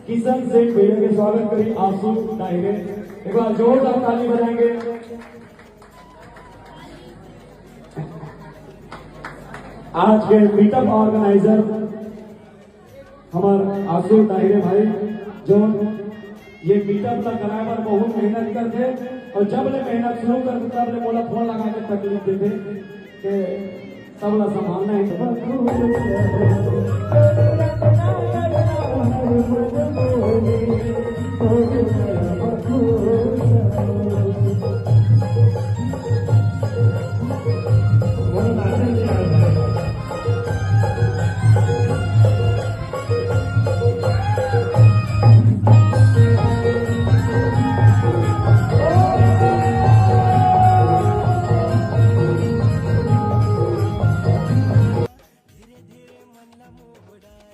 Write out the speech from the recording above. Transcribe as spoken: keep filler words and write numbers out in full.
किशन सेठ भैया के स्वागत करी आंसू डाहिरे। एक बार जोरदार ताली बजाएंगे। आज के मीटअप ऑर्गेनाइजर हमर आंसू डाहिरे भाई, जो ये मीटअप ला कराए बर बहुत मेहनत करथे अउ जब ले मेहनत शुरू करथे तब ले मोला फोन लगा के तकलीफ देथे कि तब ला संभालना है।